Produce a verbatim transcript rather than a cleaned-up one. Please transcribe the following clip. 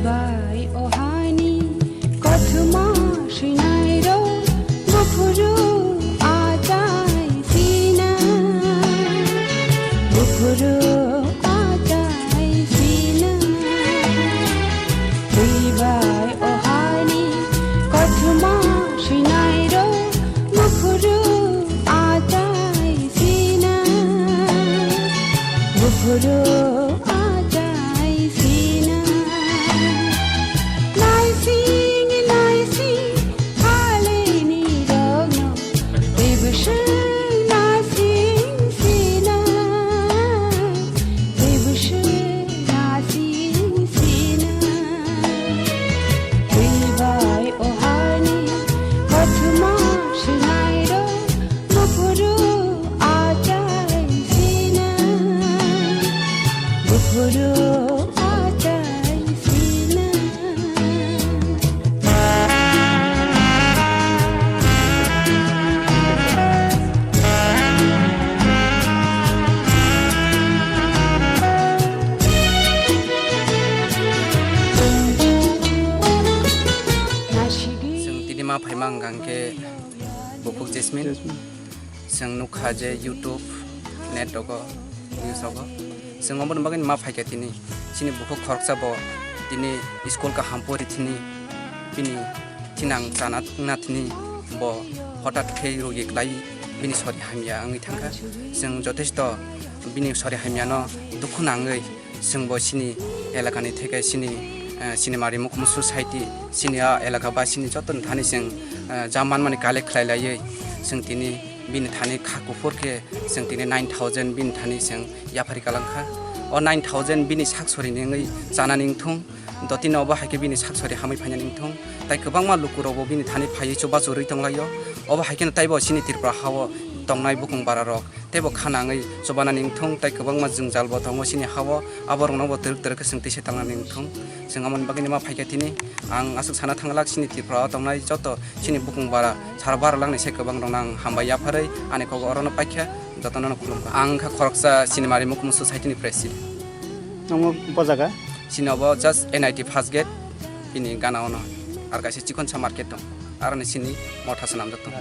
Bai ohani kothoma swinairo buphuru achai sina, buphuru achai sina. Bai ohani kothoma swinairo buphuru achai sina, buphuru achai sina. Naising, naising, haleni rogno, tebwswng naising sina, tebwswng naising sina. Twi bai ohani kothoma swinairo, buphuru achai sina, buphuru achai sina. Chwng tini ma phaima wngkha hwnkhe buphuk Jasmine. Jasmine. Chwng nukha je YouTube, net rogo, news rogo. Chwng omo bagwi ma phaikha tini. Chini bukhuk khoroksa bo tini school kaham pori thini, bini thinang chana wngna thini bo hotat khe rogi kwlai bini sori hamya wngwi thangkha. Chwng jotesto bini sori hamyano dukhu nangwi chwngbo chini elakani theke chini, eh, chini Marimukhumu society, chini a elaka ba chini joto thani chwng, eh, ja manmani collect khlai laiwi chwng tini bini thani kha kuphur khe chwng tini nine thousand bini thani chwng yaphari kalangkha. O nine thousand bini sak sorini wngwi chanani wngthung, dotino obo hai khe bini sak sori hamwi phainani wngthung, tai kwbangma lukurokbo bini thani phaiwi chubachu rwi tonglaio. Obo hai kheno taibo chini Tripura hao tongnai bukung bararok teibo kha nangwi chubanani wngthung, tai kwbangma jwngjal bo tongo chini hao, aborokno bo twrwk twrwk khe chwng tisa tangnani wngthung. Chwng amoni bagwino ma phaikha tini, ang aswk sana thangwlak chini Tripura o tongnai joto chini bukung bara sara bara langni se kwbang rokno ang hambai yapharwi ani kogo orono paikha, jotono no khulumkha. Ang kha khoroksa chini Marimukhumu society ni president. Nongo bo jaga? Chini obo just N I T first gate, bini gana ono ar kaisa chikonsa market tong, aroni chini motha swnamjak tong.